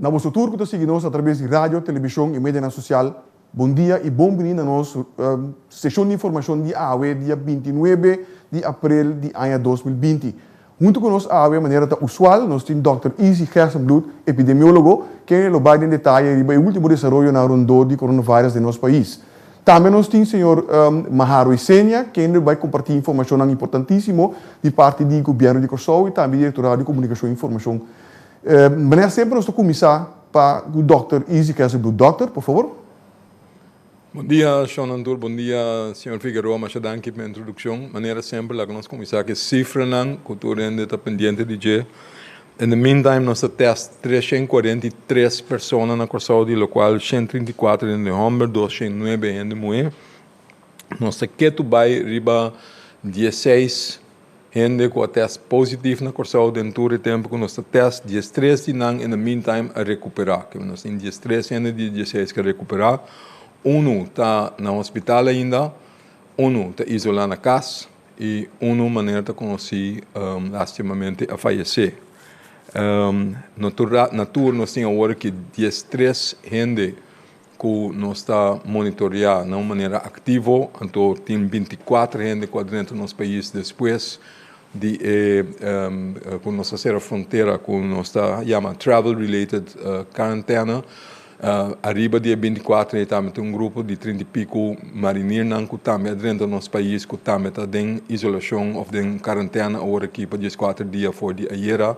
Na boso tur ku ta sigui nos atrabes di radio, telebishon i medianan sosial, bon dia i bon bini na nos seshon di informashon di awe dia 29 di aprel di aña 2020. Huntu ku nos awe, manera ta usual, nos tin dòkter Izzy Gerstenbluth, epidemiólogo, kende lo bai den detaye riba e último desaroyonan rondó di coronavirus den nos pais. Tambe nos tin señor Maharo Isenia, kende lo bai kompartí informashonnan importantísimo di parti di Gobièrnu di Kòrsou i tambe Direktorado di Komunikashon i Informashon. Manera semper nos ta kuminsá pa ku dòkter Izzy Gerstenbluth. Dòkter, por favor. Bon dia Shon Antur, bon dia señor Figueroa, masha danki pa e introdukshon. Manera semper laga nos kuminsá ku e sifranan ku tur hende ta pendiente di dje. In the meantime nos ta tèst 343 persona na Kòrsou di lokual 134 hende hòmber, 209 hende muhé. Nos ta ketu bai riba 16 hende ku a tèst positif na Kòrsou den tur e tempu ku nos ta tèst, 13 di nan in the meantime a rekuperá. Ke nos tin 13 hende di e 16 ku a rekuperá. Unu ta na hospital ainda, unu ta isolá na kas i unu manera ta konosí lastimamente a fayesé. Na tur nos tin awor aki 13 hende ku nos ta monitoreá na un manera aktivo, anto tin 24 hende ku a drenta nos pais despues di e ku nos a sera frontera ku nos ta yama travel related karantena. Ariba di e 24 ei tambe tin un grupo di 30 i piku marinirnan ku tambe a drenta nos pais ku tambe ta den isolashon òf den karantena awor aki pa 14 dia for di ayera.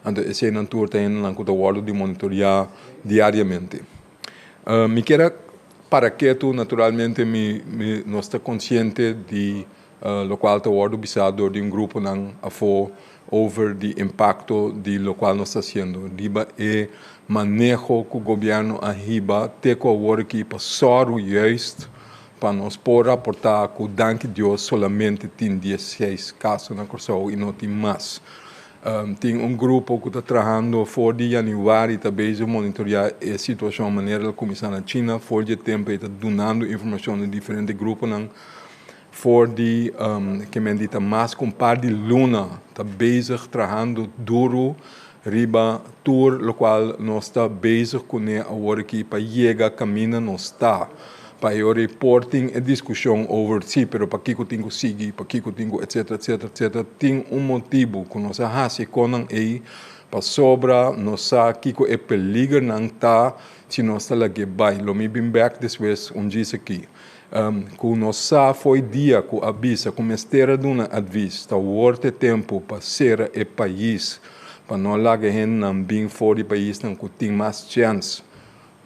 Anto eseinan tur ta hendenan ku ta wòrdu di monitoreá diariamente. Mi kier a para ketu, naturalmente mi mi nos ta konsiente di lokual ta wòrdu bisá dor di un gruponan afó over di impakto di lokual nos ta hasiendo riba e maneho ku gobièrnu a hiba te ku awor aki pa sòru juist pa nos por raportá ku danki Dios solamente tin 16 kaso na Kòrsou i no tin mas. Tin un grupo ku ta trahando for di yanüari ta bezig monitoreá e situashon manera el a kuminsá na China. For di e tempu ei ta dunando informashon na diferente gruponan. For di ke men di ta mas ku un par di luna ta bezig trahando duru riba tur lokual nos ta bezig kuné awor aki pa yega kaminda nos ta. Pa e ora ei por tin e diskushon over si, pero pakiko tin ku sigui, pakiko tin ku etcetera etcetera etcetera. Tin un motibu ku nos a hasi e konan ei pasobra nos sa kiko e peligernan ta si nos ta lag'é bai. Lo mi bin bèk despues un djis aki. Ku nos sa fo'i dia ku a bisa ku mester a duna advis ta wòrdu e tempu pa sera e pais pa no laga hendenan bin for di paisnan ku tin mas chèns.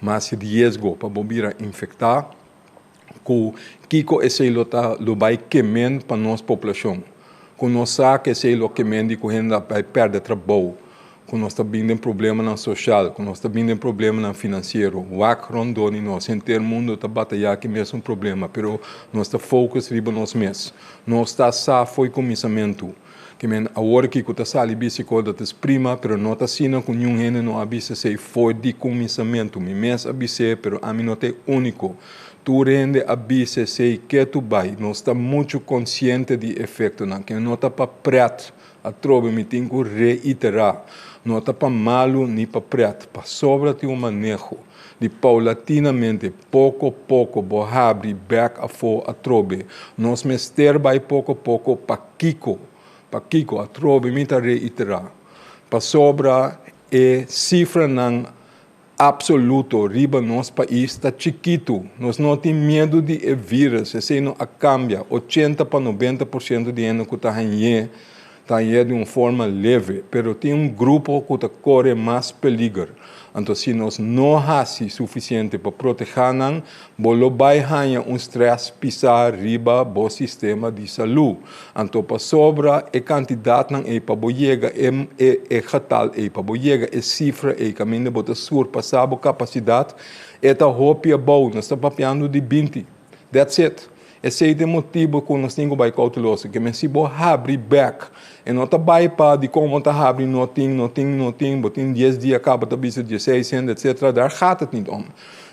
Mas riesgo pa bo bira infektá ku kiko esei lo ta lo bai kemen pa nos poblashon. Ku nos sa ku esei lo kemen di ku hende a bai pèrdè trabou, ku nos ta bin den problemanan soshal, ku nos ta bin den problemanan finansiero. Wak rondó di nos, henter mundu ta batayá ku e mesun problema, pero nos ta focus riba nos mes. Nos ta sa fo'i kuminsamentu. Ke men awor aki ku ta sali bisa e kos dat is prima, pero no ta asina ku niun hende no a bisa esei for di kuminsamentu. Mi mes a bis'é, pero ami no ta e úniko. Tur hende a bisa esei ketu bai. Nos ta muchu konsiente di e efektonan. Ke no ta pa prèt atrobe, mi tin ku reiterá, no ta pa malu ni pa prèt, pasobra tin un maneho di paulatinamente, poko poko bo habri bèk afó atrobe. Nos mester bai poko poko pa Kiko? Pakiko? Atrobe mi ta reiterá, pasobra e sifranan apsoluto riba nos pais ta chikitu. Nos no tin miedu di e vírus, esei no a kambia. 80 pa 90% di hende ku ta hañ'é, ta hañ'é di un forma leve, pero tin un grupo ku ta kore mas peliger. Anto si nos no hasi sufisiente pa protehá nan, bo lo bai haña un strès pisá riba bo sistema di salú. Anto pasobra e kantidatnan ei pa bo yega e e e getal ei, pa bo yega e sifra ei kaminda bo ta surpasá bo kapasidat, e ta hopi abou. Nos ta papiando di 20. That's it. Esei ta e motibu ku nos tin ku bai kouteloso. Ke men si bo habri bèk, e no ta bai pa dikon bo ta habri no tin, no tin, no tin, bo tin 10 dia kaba ta bisa 16 hende etsetera, daar gaat het niet om.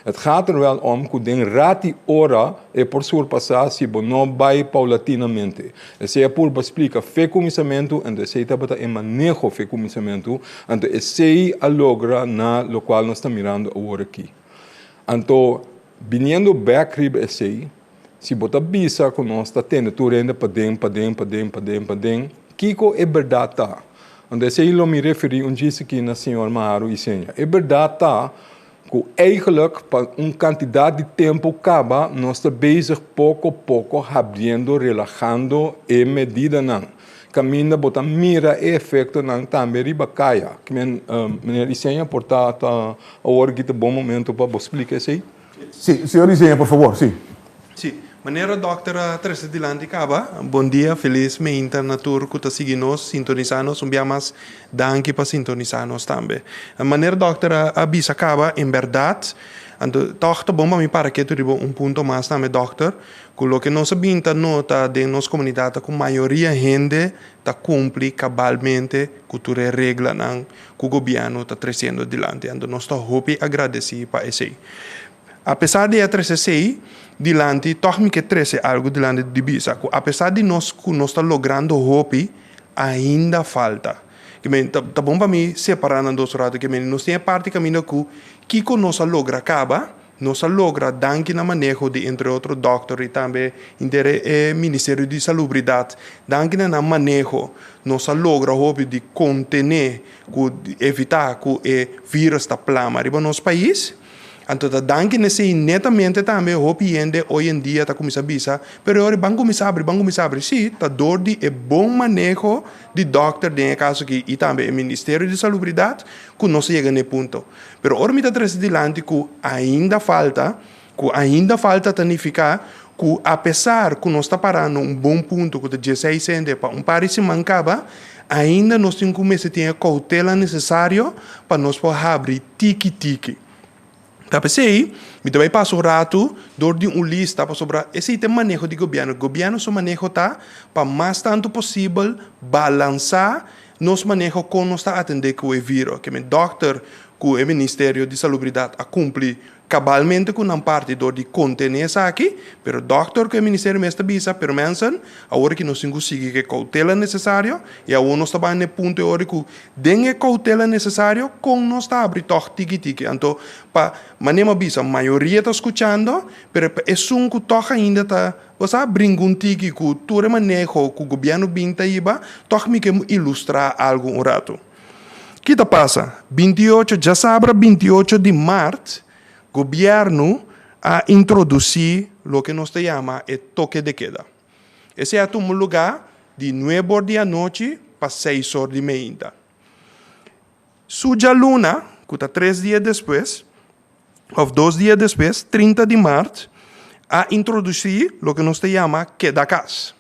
Het gaat er wel om ku den rat'i ora e por surpasá si bo no bai paulatinamente. Esei a purba splika fe kuminsamentu, anto esei tabata e maneho fe kuminsamentu, anto esei a logra na lokual nos ta mirando awor aki. Anto, biniendo bèk riba esei, si bo ta bisa ku nos ta tende tur hende paden, paden, paden, paden, paden, kiko e bèrdat ta? Anto esei lo mi referí un djis aki na señor Maharu Isenia. E bèrdat ta ku eigenlijk pa un kantidat di tempu kaba nos ta bezig poko poko habriendo, relahando e medidanan. Kaminda bo ta mira e efektonan tambe riba kaya. Kimen, meneer Isenia, por ta ta awor aki ta bon momento pa bo splika esei? Sí, señor Isenia, por fabor, sí. Sí, manera dòkter a trese dilanti kaba, bon dia, felis meinta na tur ku ta sigui nos, sintonisá nos, un bia mas danki pa sintonisá nos tambe. Manera dòkter a bisa kaba, en bèrdat, anto tòg ta bon pa mi para ketu riba un punto mas tambe dòkter, ku loke nos a bin ta nota den nos komunidat ta ku mayoria hende ta kumpli kabalmente ku tur e reglanan ku gobièrnu ta tresiendo dilanti. Anto nos ta hopi agradesí pa esei. Apesar di e trese esei dilanti, tòg mi ke trese algu dilanti di bisa ku apesar di nos ku nos ta logrando hopi, ainda falta. Ke men, ta ta bon pa mi separá nan dos ratu. Ke men, nos tin e parti kaminda ku kiko nos a logra kaba, nos a logra danki na maneho di entre otro dòkter i tambe henter e Ministerio di Salubridat, danki na nan maneho nos a logra hopi di kontené ku evitá ku e vírus ta plama riba nos pais. Anto ta danki na esei netamente tambe hopi hende hoy en dia ta kuminsá bisa, pero e ora ban kuminsá abri, ban kuminsá abri. Sí, ta dor di e bon maneho di dòkter den e kaso aki i tambe e Ministerio di Salubridat ku nos a yega na e punto. Pero ora mi ta trese dilanti ku ainda falta, ku ainda falta ta nifiká ku apesar ku nos ta pará na un bon punto ku ta dieseis hende pa un par di siman kaba, ainda nos tin ku mester tin e koutela nesesario pa nos por habri tiki tiki. Ta p'esei mi ta bai pasa un ratu dor di un lista pasobra esei ta e maneho di gobièrnu. Gobièrnu su maneho ta pa mas tantu posibel balansá nos maneho kon nos ta atendé ku e viro. Ke men dòkter ku e Ministerio di Salubridat a kumpli Cabalmente cu nan parti dor di contene esaki, pero dokter cu e ministerio mes ta bisa, pero mensen, awor aki nos tin cu sigui cu e cautela necesario y awor nos ta bay na e punto e ora cu den e cautela necesario con nos ta habri tog tiki tiki. Anto pa manera mi a bisa mayoria ta scuchando, pero pa esun cu tog ainda ta, bo sa, bringa un tiki cu tur e maneho cu gobierno bin ta hiba, tog mi ke ilustra algo un rato. Ki ta pasa? 28, djasabra 28 di mart, gobièrnu a introdusí loke nos ta yama e toke de keda. Esei a tuma lugá di nuebe or di anochi pa seis or di meinta. Su djaluna, ku ta tres dia despues, òf dos dia despues, 30 di mart, a introdusí loke nos ta yama keda kas.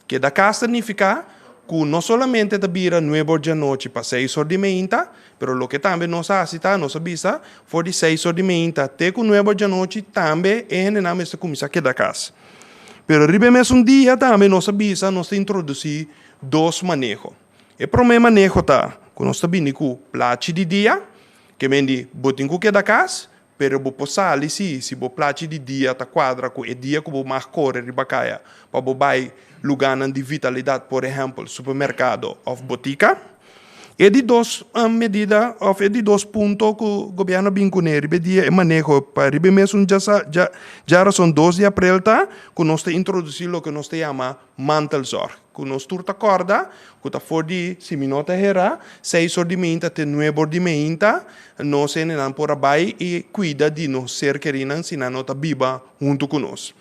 Keda kas ta nifiká ku no solamente ta bira nuebe or djanochi pa seis or di meinta, pero loke tambe nos a hasi ta, nos a bisa for di seis or di meinta te ku nuebe or djanochi tambe e hendenan mester kuminsá keda kas. Pero riba e mesun dia tambe nos a bisa nos ta introdusí dos maneho. E promé maneho ta ku nos ta bini ku plachi di dia, ke men di bo tin ku keda kas, Pero bo por sali si, si bo plachi di dia ta kuadra ku e dia ku bo mag kore riba kaya pa bo bai lugánan di vitalidat, por ehèmpel supermerkado òf botika. E di dos medida òf e di dos punto ku gobièrnu a bin kuné riba e dia e maneho pa riba e mesun djarason dos di aprel ta ku nos ta introdusí loke nos ta yama Mantelzorg, ku nos tur ta kòrda ku ta for di, si mi no ta herá, seis or di meinta te nuebe or di meinta, nos hendenan por a bai i kuida di nos ser kerinan si nan no ta biba huntu ku nos.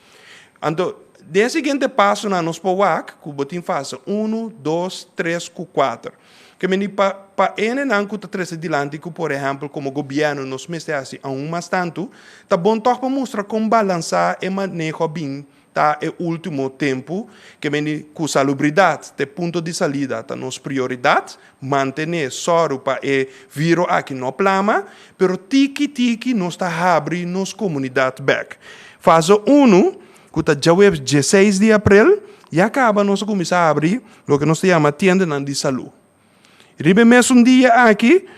Anto, den e siguiente pasonan nos por wak ku bo tin fase unu, dos, tres ku kuater. Ke meni pa pa e hendenan ku ta trese dilanti ku por ehèmpel komo gobièrnu nos mester hasi aun mas tantu, ta bon tòg pa mustra kon balansá e maneho a bin Ta e ultimo tempu ke bini ku salubridat te punto di salida ta nos prioridat, mantené sòru pa e viro aki no plama, pero tiki tiki nos ta habri nos komunidat bèk. Fase unu, ku ta djaweps dieseis di aprel, ya kaba nos a kuminsá habri loke nos ta yama tiendanan di salú. Riba e mesun dia aki,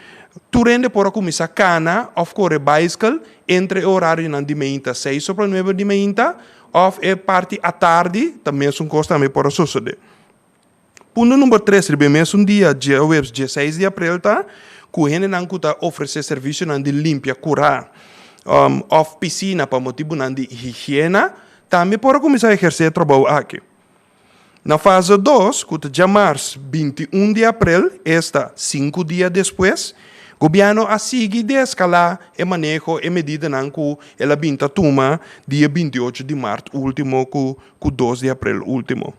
Tur hende por a kuminsá kana òf kore baiskel entre e orarionan di meinta seis o pa nuebe di meinta òf e parti atardi ta mesun kos tambe por a sosodé. Punto number tres riba e mesun dia djaweps dieseis di aprel ta ku hendenan ku ta ofresé servisionan di limpia kurá òf pisina pa motibunan di higiena tambe por a kuminsá ehersé e trabou aki. Na fase dos, ku ta djamars 21 di aprel, esta sinku dia despues, gobièrnu a sigui deeskalá e maneho e medidanan ku el a bin ta tuma dia 28 di mart último ku ku dos di aprel último.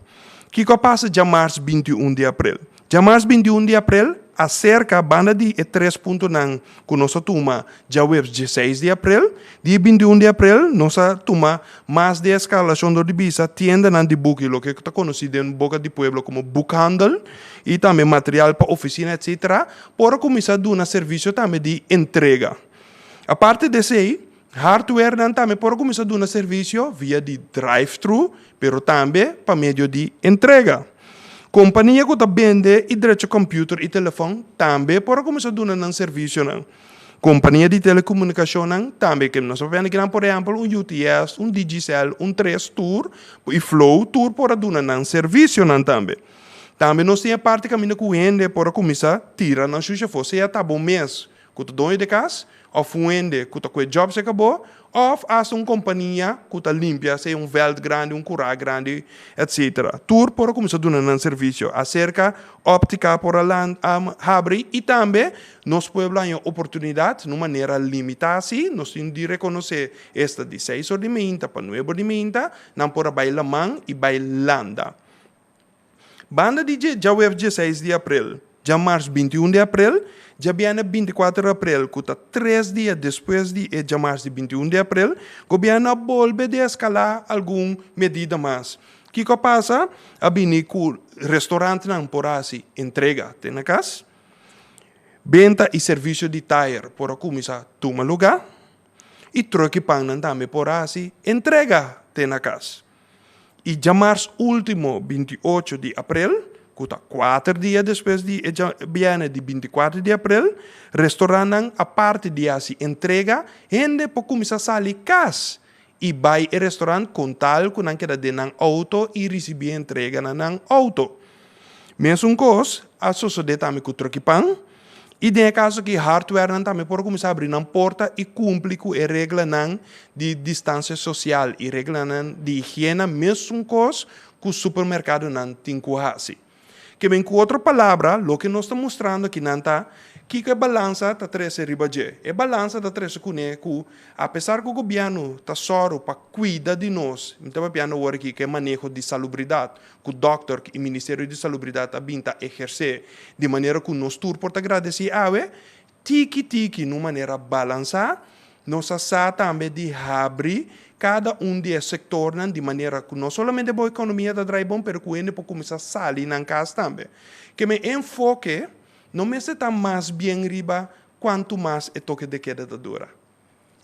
Kiko a pasa djamars 21 di aprel? Djamars 21 di aprel, aserka banda di e tres puntonan ku nos a tuma djaweps 16 di aprel, dia 21 di aprel nos a tuma mas deeskalashon dor di bisa tiendanan di buki, loke ta konosí den boka di pueblo komo boekhandel, i tambe material pa ofisina etsetera, por a kuminsá duna servisio tambe di entrega. Aparte di esei, Hardwarenan tambe por a kuminsá duna servisio via di drive-thru, pero tambe pa medio di entrega. Kompania ku ta bende i drecha kòmpiuter i telefòn tambe por a kuminsá duna nan servisionan. Kompania di telekomunikashonnan tambe, ke nos a papia kinan por ehèmpel un UTS, un Digicel, un Tres tur i Flow tur por a duna nan servisionan tambe. Tambe nos tin e parti kaminda ku hende por a kuminsá tira nan shusha afó, sea ta bo mes ku ta doño di kas, òf un hende ku ta kue jòb serka bo, òf asta un kompania ku ta limpia, sea un vèlt grandi, un kurá grandi, etsetera. Tur por a kuminsá duna nan servisio. Aserka óptika por a habri i tambe nos pueblo haña oportunidat na un manera limitá sí, nos tin di rekonosé esta di seis or di meinta pa nuebe or di meinta, nan por a bai laman i bai landa. Banda di dje djaweps dieseis di aprel, djamars 21 di aprel, djabièrnè 24 di aprel ku ta tres dia despues di e djamars di 21 di aprel, gobièrnu a bolbe deeskalá algun medida mas. Kiko a pasa? A bini ku restorantnan por hasi entrega te na kas, benta i servisio di tayer por a kuminsá tuma lugá i tròk i pannan tambe por hasi entrega te na kas. I djamars último 28 di aprel, ku ta kuater dia despues di e bièrnè di 24 di aprel, restorantnan aparte di hasi entrega, hende por kuminsá sali kas i bai e restorant kon tal ku nan keda den nan outo i risibí entrega na nan outo. Mesun kos a sosodé tambe ku Trokipan. I den e kaso aki hardwarenan tambe por a kuminsá abri nan porta i kumpli ku e reglanan di distansia sosial i reglanan di higiena mesun kos ku supermerkadonan tin ku hasi. Ke men ku otro palabra loke nos ta mustrando akinan ta kiko e balansa ta trese riba dje. E balansa ta trese kuné ku apesar ku gobièrnu ta sòru pa kuida di nos, mi ta papiando awor aki ku e maneho di salubridat ku dòkter i Ministerio di Salubridat a bin ta ehersé di manera ku nos tur por ta gradesí awe, tiki tiki na un manera balansá, nos a sa tambe di habri kada un di e sektornan di manera ku no solamente bo ekonomia ta drai bon pero ku hende por kuminsá sali nan kas tambe. Ke men enfoke no mester ta mas bien riba kuantu mas e toke de keda ta dura.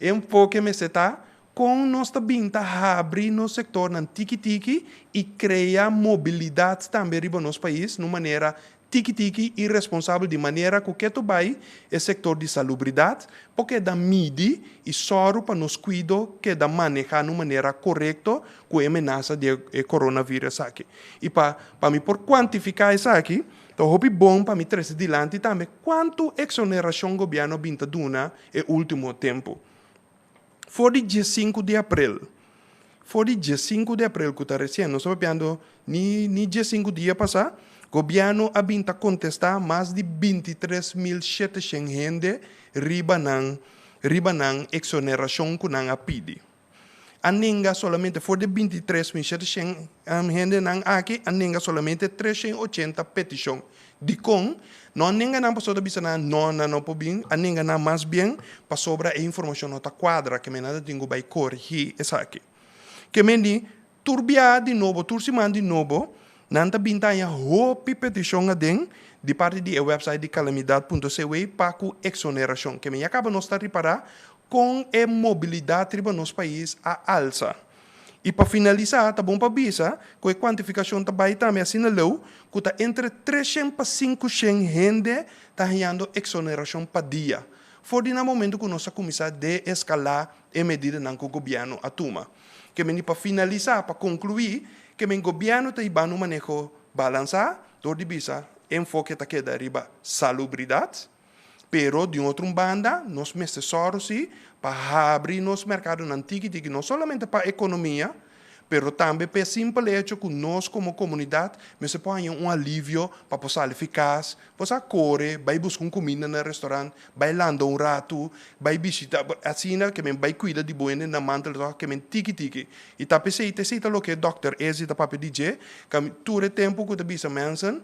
E enfoke mester ta kon nos ta bin ta habri nos sektornan tiki tiki i krea mobilidat tambe riba nos pais na un manera tiki tiki i responsabel di manera ku ketu bai e sektor di salubridat por keda midi i sòru pa nos kuido keda manehá na un manera korekto ku e menasa di e coronavirus aki. I pa pa mi por kuantifiká esaki ta hopi bon pa mi trese dilanti tambe kuantu eksonerashon gobièrnu a bin ta duna e último tempu. For di 15 di aprel, for di 15 di aprel ku ta resien, nos ta papiando ni ni 15 dia pasá, gobièrnu a bin ta kontestá mas di 23,700 hende riba nan riba nan eksonerashon ku nan a pidi. A nenga solamente for di 23,700 hendenan aki a nenga solamente 380 petishon. Dikon? No a nenga nan pasobra ta bisa nan no, nan no por bin, a nenga nan mas bien pasobra e informashon no ta kuadra, ke men nan ta tin ku bai korigí esaki. Ke men di, tur bia di nobo, tur siman di nobo, nan ta bin ta haña hopi petishon aden di parti di e website di calamidad punto cw pa ku eksonerashon. Ke men ya kaba nos ta ripará kon e mobilidat riba nos pais a alsa. I pa finalisá, ta bon pa bisa ku e kuantifikashon ta bai tambe asina leu ku ta entre 300 pa 500 hende ta hañando eksonerashon pa dia, for di na momentu ku nos a kuminsá deeskalá e medidanan ku gobièrnu a tuma. Ke men di pa finalisá, pa konkluí, ke men gobièrnu ta hiba un maneho balansá dor di bisa enfoke ta keda riba salubridat, pero di un otro banda nos mester sòru sí pa habri nos merkadonan tiki tiki, no solamente pa ekonomia, pero tambe pa e simpel hecho ku nos komo komunidat mester por haña un alivio pa por sali fi kas, por sa kore, bai buska un kuminda na restaurant, bai landa un ratu, bai bishita, asina ke men bai kuida di bo hende na mantel tòg ke men tiki tiki. I ta p'esei, ta esei ta loke dòkter Ezi ta papia di dje, tur e tempu ku ta bisa mensen,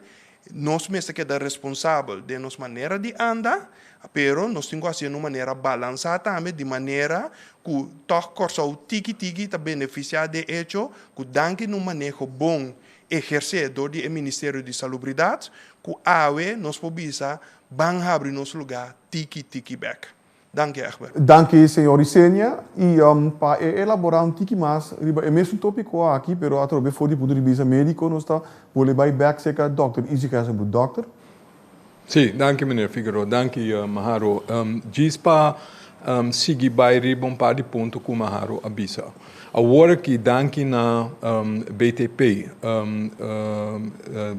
Nos mester keda responsabel den nos manera di anda, pero nos tin ku hasié na un manera balansá tambe, di manera ku tòg Kòrsou tiki tiki ta benefisiá de echo ku danki na un maneho bon ehersé dor di e Ministerio di Salubridat, ku awe nos por bisa ban habri nos lugá tiki tiki bèk. Danki Egbert. Danki señor Isenia y pa e elabora un tiki mas riba e mesun topico aki pero atrobe for di punto di bista medico nos ta bolbe bay bek cerca Dòkter Izzy Gerstenbluth. Dòkter. Sí, danki meneer Figueroa, danki Maharo. Djis pa sigui bay riba un par di punto cu Maharo a bisa. Awor aki danki na BTP,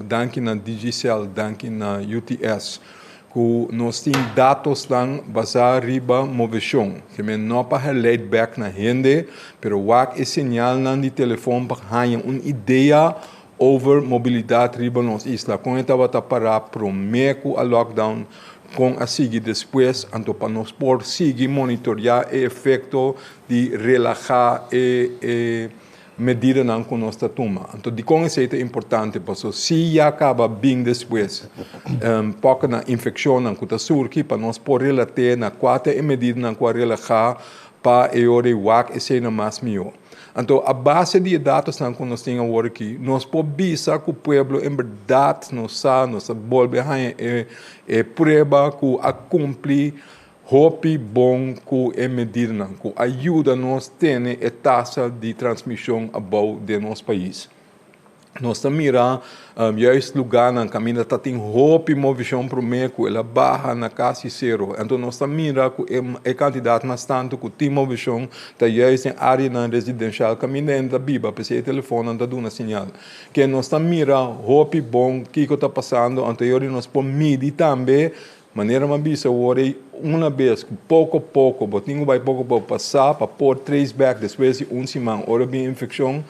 danki na Digicel, danki na UTS, Ku nos tin datosnan basá riba moveshon. Ke men no pa herleid bèk na hende, pero wak e señalnan di telefòn pa haña un idea over mobilidat riba nos isla. Kon e tabata pará promé ku a lockdown, kon a sigui despues, anto pa nos por sigui monitoriá e efekto di relahá e medidanan ku nos ta tuma. Anto dikon esei ta importante? Paso si ya kaba bin despues pòko na infekshonnan ku ta surgi pa nos por relat'é na kua ta e medidanan ku a relahá pa e ora ei wak eseinan mas mihó. Anto a base di e datosnan ku nos tin awor aki nos por bisa ku pueblo en bèrdat nos sa, nos a bolbe haña e prueba ku a kumpli Hopi bon ku e medidanan ku a yuda nos tene e tasa di transmishon abou den nos pais. Nos ta mira juist lugánan kaminda ta tin hopi movishon promé ku el a baha na kasi sero. Anto nos ta mira ku e kantidat mas tantu ku tin movishon ta juist den áreanan residenshal kaminda hende ta biba, p'esei e telefonnan ta duna siñal. Ke nos ta mira hopi bon kiko ta pasando, anto e ora nos por midi tambe Manera mi a bisa awor ei una bes ku poko poko bo tin ku bai poko poko pa sa pa por trace back despues di un siman ora bin infekshon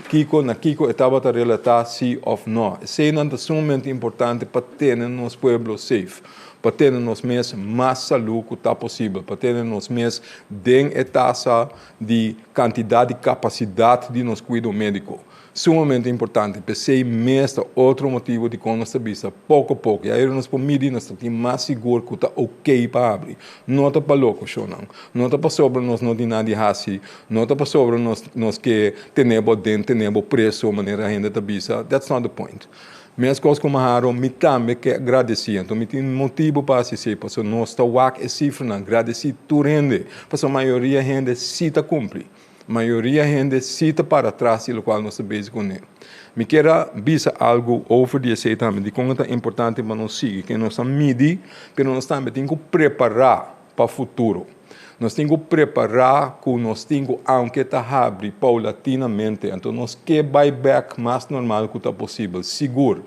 kiko na kiko e tabata relatá si òf nò. Eseinan ta sumamente importante pa tene nos pueblo safe, pa tene nos mes mas salú ku ta posibel, pa tene nos mes den e tasa di kantidat di kapasidat di nos kuido médiko. Sumamente importante, p'esei mes ta otro motibu dikon nos ta bisa poko poko. Ya nos por midi, nos ta tin mas sigur ku ta okey pa habri. No ta pa loko shownan, no ta pasobra nos no tin nada di hasi, no ta pasobra nos nos ke tene bo aden, tene bo preso manera hende ta bisa, that's not the point. Meskos ku Maharo, mi tambe ke gradesí, anto mi tin motibu pa hasi esei, pasobra nos ta wak e sifranan, gradesí tur hende, pasobra mayoria hende sí ta kumpli. Mayoria hende sí ta para tras di lokual nos ta bezig kuné. Mi kier a bisa algu over di esei tambe, dikon e ta importante pa nos sigui, ke nos a midi, pero nos tambe tin ku prepará pa futuro. Nos tin ku prepará ku nos tin ku aunke ta habri paulatinamente, anto nos ke bai bèk mas normal ku ta posibel, sigur.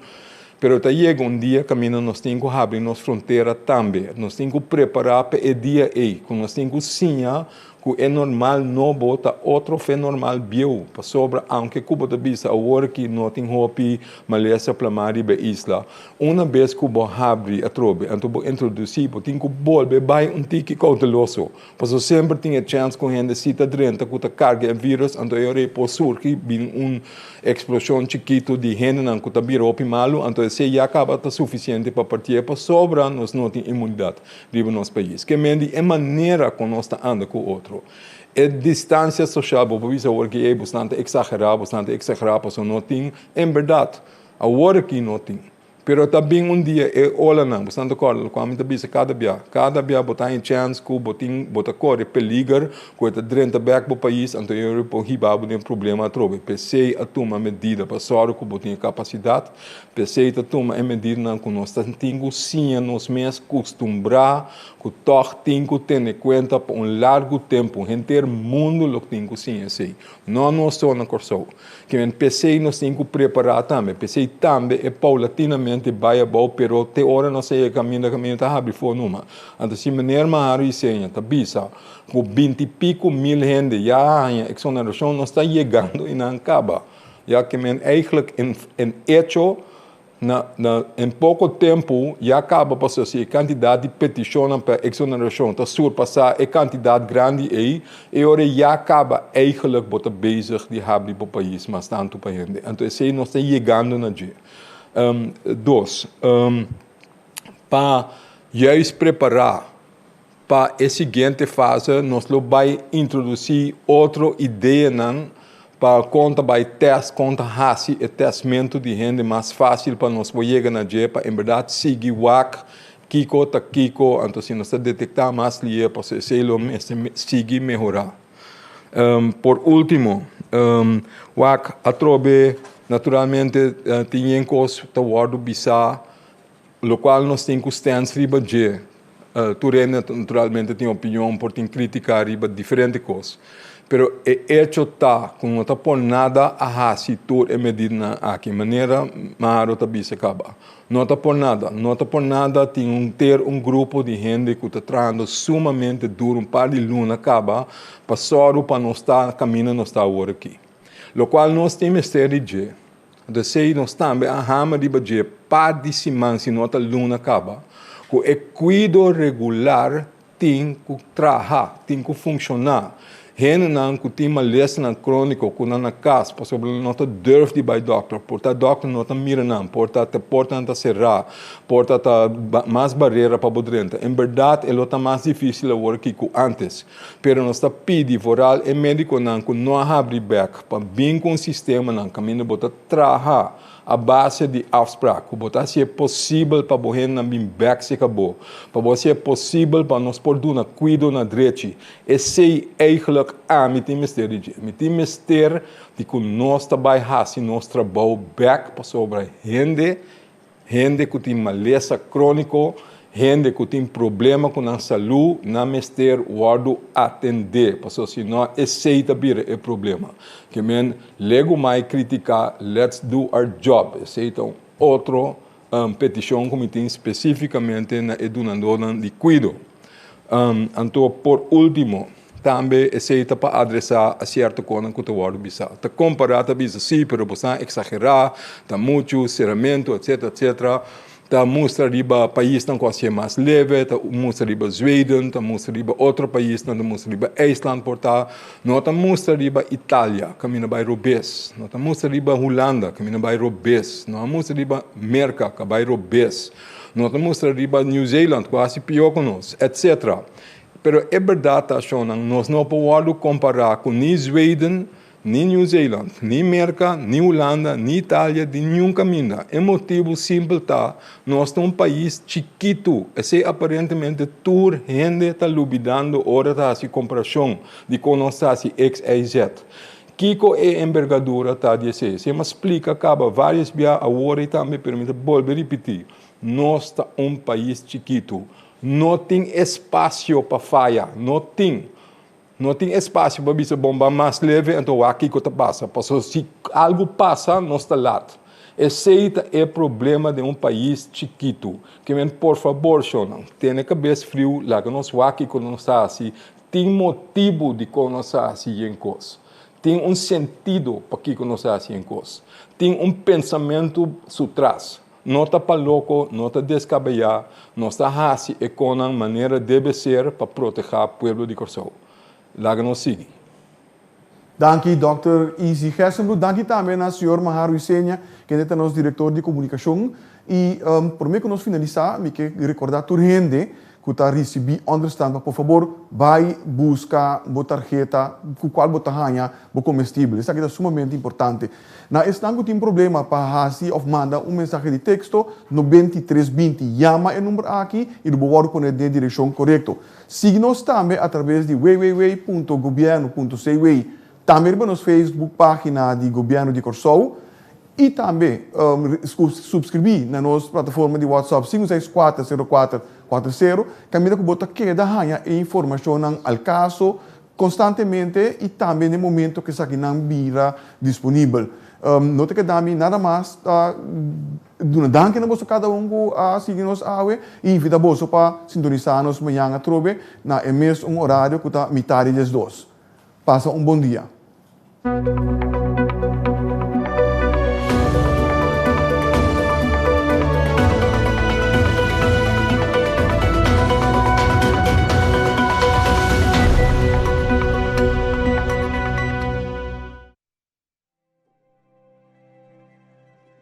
Pero ta yega un dia kaminda nos tin ku habri nos frontera tambe. Nos tin ku prepará pa e dia ei, ku nos tin ku siña Ku e normal nobo ta otro fe normal bieu, pasobra aunke ku bo ta bisa awor ki no tin hopi malesa plamá riba e isla, una bes ku bo habri atrobe anto bo introdusí bo tin ku bolbe bai un tiki kouteloso, pasobra semper tin e chèns ku hende si ta drenta ku ta karga e vírus anto e ora ei por surgi bin un eksploshon chikitu di hendenan ku ta bira hopi malu anto esei ya kaba ta sufisiente pa partié pasobra nos no tin imunidat. Riba nos pais. Ke men di e manera kon nos ta anda ku otro. E distansia sosial, bo por bisa awor ki ey bosnan ta eksagerá, bosnan ta eksagerá pasobra no tin. En bèrdat, awor aki no tin. Pero ta bin un dia e olanan, bo ta kòrda lokual mi ta bisa kada bia, kada bia bo ta haña chèns ku bo tin bo ta kore peliger ku e ta drenta bèk bo pais, anto e ora por hiba bo den problema atrobe. P'esei a tuma medida pa sòru ku bo tin e kapasidat, p'esei ta tuma e medidanan ku nos ta tin ku siña nos mes kustumbrá ku tòg tin ku tene kuenta pa un largu tempu. Henter mundu lo tin ku siña esei, no nos so na Kòrsou. Ke men p'esei nos tin ku prepará tambe. P'esei tambe e paulatinamente bai abou, pero te ora nos a yega kaminda, kaminda ta habri for numa. Anto si meneer Maharu Isenia ta bisa ku binti piku mil hende ya a haña eksonerashon, nos ta yegando i nan kaba. Ya ke men eigentlik en echo Na na en poko tempu ya kaba pasobra si e kantidat di petishonnan pa eksonerashon ta surpasá e kantidat grandi ei, e ora ya kaba eigentlik bo ta bezig di habri bo pais mas tantu pa hende. Anto esei nos ta yegando na dje. Dos, pa juist prepará pa e siguiente fase nos lo bai introdusí otro ideanan pa kon ta bai tèst, kon ta hasi e tèstmentu di hende mas fásil pa nos por yega na dje pa en bèrdat sigui wak kiko ta kiko, anto si nos ta detektá mas lihe pasobra esei lo mester sigui mehorá. Por último, wak atrobe naturalmente tin yen kos ta wòrdu bisá. Lokual nos tin ku stèns riba dje. Tur hende naturalmente tin opinion, por tin krítika riba diferente kos. Pero e echo ta ku no ta por nada a hasi tur e medidanan aki, manera Maro ta bisa kaba. No ta por nada. No ta por nada tin un ter un grupo di hende ku ta trahando sumamente duru un par di luna kaba pa sòru pa nos ta kaminda nos ta awor aki. Lokual nos tin mester di dje. Anto esei nos tambe a hama riba dje par di siman si no ta luna kaba, ku e kuido regular tin ku traha, tin ku funshoná. Hendenan ku tin malesanan króniko ku nan na kas pasobra nan no ta durf di bai dòkter, por ta dòkter no ta mira nan, por ta te portanan ta será, por ta ta mas barera pa bo drenta. En bèrdat e lo ta mas difísil awor aki ku ántes. Pero nos ta pidi vooral e médikonan ku no a habri bèk pa bin ku un sistemanan kaminda bo ta traha a base di afsprak, ku bo ta hasi e posibel pa bo hendenan bin bèk serka bo, pa bo hasi e posibel pa nos por duna kuido na drechi. Esei eigentlik ami tin mester di dje. Mi tin mester di ku nos ta bai hasi nos trabou bèk pasobra hende Hende ku tin malesa króniko, hende ku tin problema ku nan salú, nan mester wòrdu atendé, pasobra si no esei ta bira e problema. Ke men legu mai kritiká, let's do our job. Esei ta un otro petishon ku mi tin spesífikamente na e dunadónan di kuido. Anto por último. Tambe esei ta pa adresá a sierto konan ku ta wòrdu bisá. Ta kompará ta bisa sí, pero bo sa eksagerá, ta muchu, seramentu, etsetera, etsetera. Ta mustra riba paisnan ku a hasié mas leve, ta mustra riba Zweden, ta mustra riba otro paisnan, ta mustra riba IJsland por ta. No ta mustra riba Italia, kaminda bai robes. No ta mustra riba Hulanda, kaminda bai robes. No a mustra riba Merka, ka bai robes. No ta mustra riba New Zealand, ku a hasi pió ku nos, etsetera. Pero e berdad ta, shonnan, nos no por wordo compara cu ni Zweden, ni New Zeeland, ni Merca, ni Hulanda, ni Italia, di niun caminda. E motibu simpel ta, nos ta un pais chikitu. Esey aparentemente tur hende ta lubidando ora ta haci comparacion di con nos ta haci X, Y, Z. Kico e enbergadura ta di esey? Esey mi a splica caba varios bia awor y tambe, pero mi ta bolbe ripiti. Nos ta un pais chikitu. No tin espasio pa faya, no tin. No tin espasio pa bisa bon ban mas leve anto wak kiko ta pasa. Pasobra si algu pasa nos ta lat. Esei ta e problema den un pais chikitu. Ke men por fabor shownan, tene kabes friu, laga nos wak kiko nos ta hasi. Tin motibu dikon nos ta hasi yen kos. Tin un sentido pakiko nos ta hasi yen kos. Tin un pensamentu su tras. No ta pa loko, no ta deskabeyá, nos ta hasi e konan manera debe ser pa protehá pueblo di Kòrsou. Laga nos sigui. Danki Dòkter Izzy Gerstenbluth. Danki tambe na señor Mahar Ruisenia, kende ta nos direktor di komunikashon. I promé ku nos finalisá, mi ke rekordá tur hende. ku ta risibí ònderstant pa por fabor bai buska bo tarheta ku kual bo ta haña bo komestibel. Esaki ta sumamente importante. Na esnan ku tin problema pa hasi òf manda un mensahe di teksto, 93 20 yama e number aki i lo bo wòrdu pone den e direkshon korekto. Sigui nos tambe atraves di www.gobièrnu.cw, tambe riba nos Facebook página di Gobièrnu di Kòrsou i tambe supskribí na nos plataforma di WhatsApp 564 04 40 kaminda ku bo ta keda haña e informashonnan al kaso konstantemente i tambe na e momento ku esakinan bira disponibel. No ta keda mi nada mas ta duna danki na boso kada un ku a sigui nos awe i invita boso pa sintonisá nos mañan atrobe na e mes un orario ku ta mitad di diesdos. Pasa un bon dia.